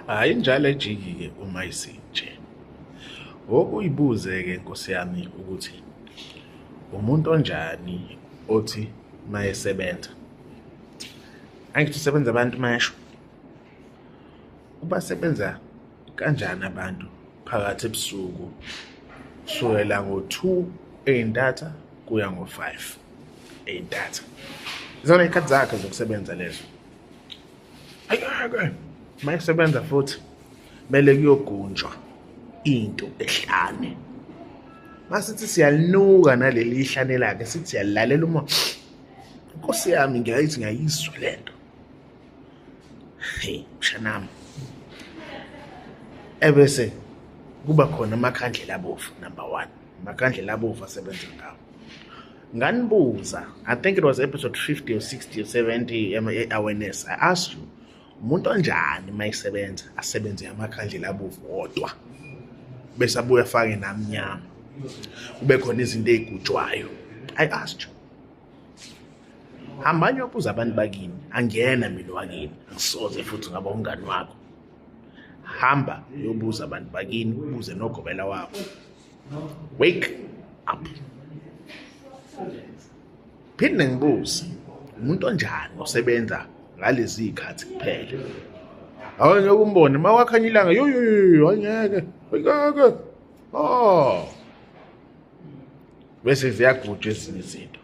Hhayi injalo ejiki-ke uma isinje. Wokuyibuze-ke nkosi yami ukuthi umuntu onjani othi uma esebenza, angithi usebenza abantu mayesho, ubasebenza kanjani abantu phakathi ebusuku kusukela ngo-2 ey'ntatha kuya ngo-5 ey'ntatha. Izona iy'khathi zakhe zokusebenza lezo. Ayike uma esebenza futhi kumele kuyogunjwa into ehlane. Masithi siyalinuka naleli ihlane lakhe, sithi siyalilalela uma Nkosi yami ngiyayithi ngiyayizwa lento. Hey, mshanami. Ebese kuba khona amakhandlela abovu number 1. Amakhandlela abovu asebenza ngawo. Nganibuza, I think it was episode 50 or 60 or 70 awareness. I asked you, umuntu onjani uma esebenza asebenze amakhandlela abovu wodwa bese abuye afake namnyama kube khona izinto ey'gujwayo. I asked you, hambani yobuza abantu bakini, angiyena mina wakini, angisoze futhi ngaba umngani wakho. Hamba uyobuza abantu bakini, ubuze nogobela wakho. Wake up. Phinde ngibuze, umuntu onjani osebenza ngalezi zikhathi kuphela? Hayi ngeke umbone uma wakhanya ilanga, yo yo yo, angeke, angeke. Oh. Bese ziyaguja ezinye izinto.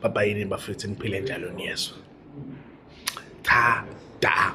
Baba yini bafethu, niphile njalo niyezwa. Cha da.